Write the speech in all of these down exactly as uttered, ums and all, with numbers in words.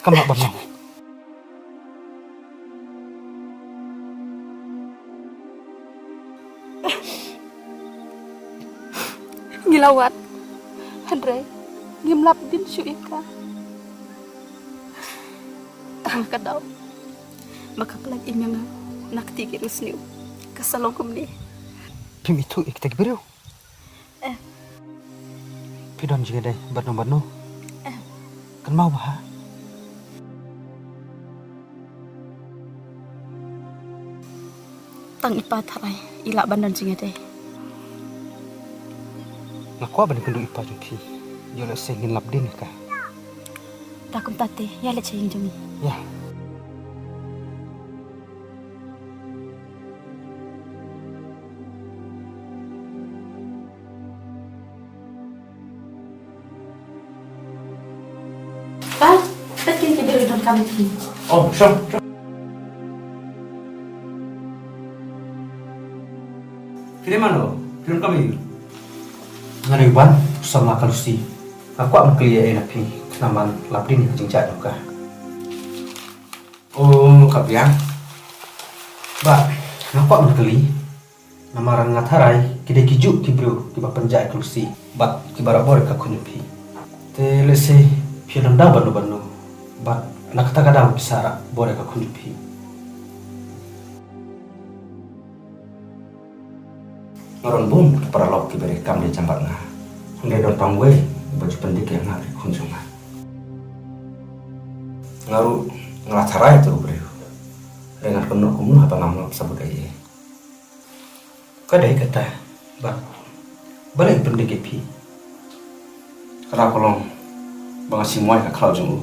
Kam lah ban long. Ngi la wad, hynrei ngim lap dien shuh ïa ka. Tang ka daw ba ka pynlait im ïa nga na kti ki riewsniew, ka sa long kumne. Phim ithuh ïa kita ki briew. Eh. Phi don jingïadei bad no bad no? Eh. Kynmaw bha. Tang i Pa tharai i lah ban don jingïadei. Nga kwah ban ïakynduh i Pa jong phi. Ïoh lehse ngin lap dien ïa ka. Ta kumta te, ïa leit sha ïing jong ngi. Ïa. Pa, peit kine ki briew donkam ïa phi. Oh, sure, sure. Phi dei mano? Phi donkam ïa u? Nga dei u Ban, u samla ka Lucy. Nga kwah ban kylli ïa ei na phi, khnang ban lap dien ïa ka jingjia jong ka. Oh, ka biang. Bah, nga kwah ban kylli. Namar nga tharai ki dei kijuh ki briew kiba pynjah ïa ka Lucy bad kiba ïarap bor ïa ka khun jong phi. Te lehse phi ïadon daw bad no bad no bad na kata ka daw phi sa ïarap bor ïa ka khun jong phi. Nga don bun ki paralok kiba dei kam dei jam bad nga. Hynrei don tang uwei uba ju pyndik ïa nga, ri khun jong nga. Nga ruh nga la tharai ïa uto u briew. Hynrei ngan kynnoh kumno haba ngam lap sabut ei ei. Ka dei kata, bad balei u pyndik ïa phi? Ka daw ka long ba nga sngewai ka khlaw jong u.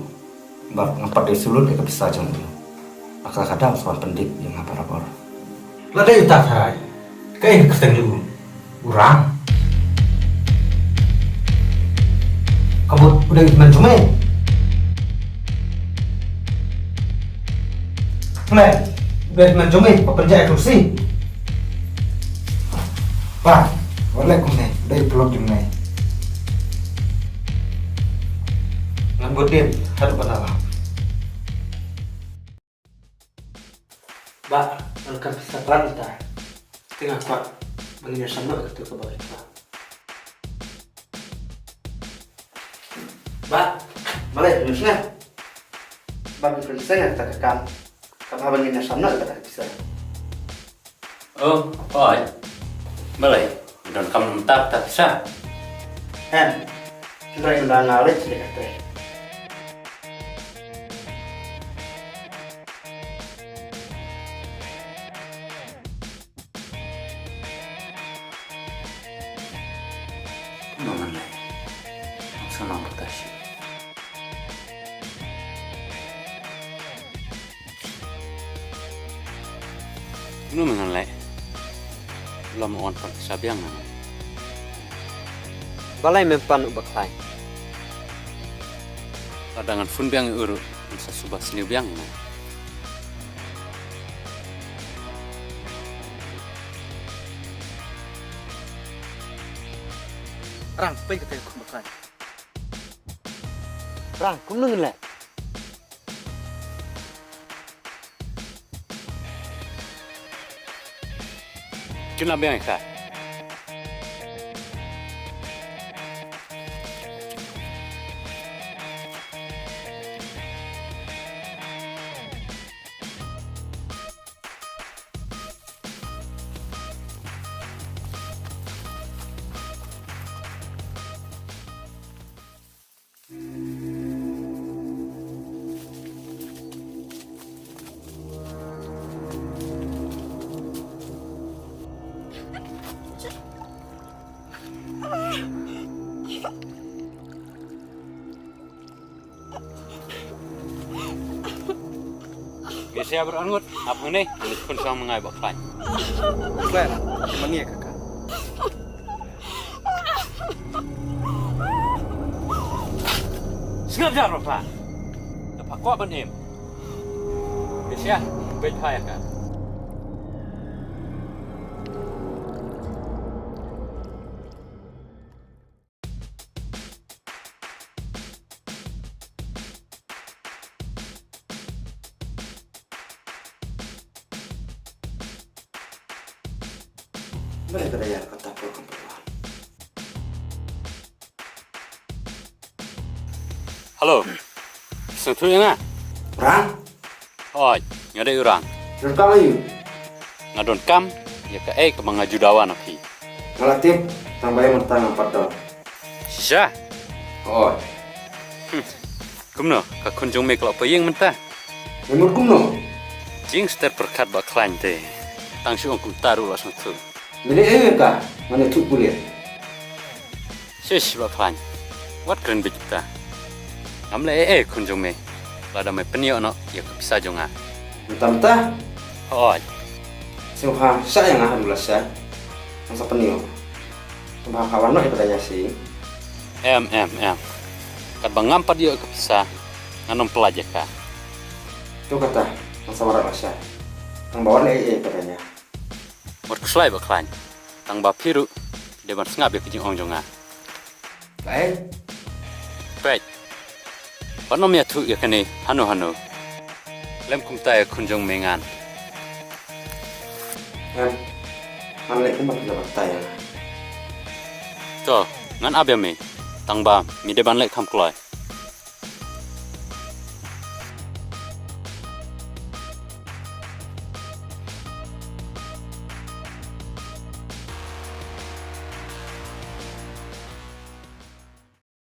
Bad nga pat dei shu lut ïa ka pisa jong u. Bad ka, ka daw sa wan pyndik ïa nga barabor. Lada ïa uta tharai, kaei ka kyrteng jong u? U Rang. Ka mut u dei u hynmen jong me. Me, u dei u hynmen jong me, ba pynjah ïa ka Lucy. Bah, wat leh kumne, u dei u paralok jong me. Ngan bud dien haduh ba la lap. Bah, nga donkam pisa khlaiñ mynta. Te nga kwah ba ngin ïasam noh ïa kato kaba khraw. Bah, balei phi sngewsih? Bah, phi sngewsih ïa kata ka kam. Kaba ba ngin ïasam noh ïa kata ka pisa. Oh, oi. Balei? Donkam mynta kata pisa? Em. Hynrei mynta nga leit sha ka trei. Kumno ngan leh? Ngan sa nang bata shi. Kumno ngan leh? Lym wan pan sa biang ngan. Balei mem pan u ba khlaiñ? Lada ngan phone biang ïa u ruh, ngan sa suba sniew biang ngan. Rang, peit kata ka khun ba khlaiñ. Rang, kumno ngin leh? Kynmaw biang ïa ka. Ngi sa ïa bar ngut, ap hangne, ngi khun sang ma ngai ba khlaiñ. Khlaiñ, ma ngi ka ka. Sngap jar ba pha. Da pha kwah ban im. Ngi sa ïa, beit pha ïa ka. Pare ka daya ka ta por ka por. Hello. Sngewthuh ïa nga? Rang? Hooid, nga dei u Rang. Donkam aïu? Nga donkam ïa kaei kaba nga ju dawa na phi. Nga la tip, tang ba ïa mynta ngam pat don. Shisha? Hooid. Kumno, ka khun jong me ka la poi ïing mynta? Ïa mut kumno? Jingster pyrkhat Bah Khlaiñ te. Tang shu ong kumta ruh la sngewthuh. Me leh ei ïa ka, ngan ïathuh pulit. Shish Bah Khlaiñ. Wat kren beit kumta. Ngam leh ei ei khun jong me. Lada me pynïoh noh ïa ka pisa jong nga. Mynta mynta? Hooid. Sngewbha shah ïa nga haduh lashai. Ngan sa pynïoh. Sngewbha kha wan noh ïa ka danya shi. Em em em. Katba ngam pat ïoh ïa ka pisa, ngan ym pyllait ïa ka. To kata, ngan sa wanrah lashai. Tang ba wat leh ei ei ïa ka danya. Wat khuslai Bah Khlaiñ. Tang ba phi ruh dei ban sngap ïa ka jingong jong nga. Kaei? Peit. Wat nym ïathuh ïa kane hano hano. Lem kumta ïa khun jong me ngan. Em. Ngan leh kumba phi la batai ïa nga. To, ngan ap ïa me. Tang ba me dei ban leh kham kloi.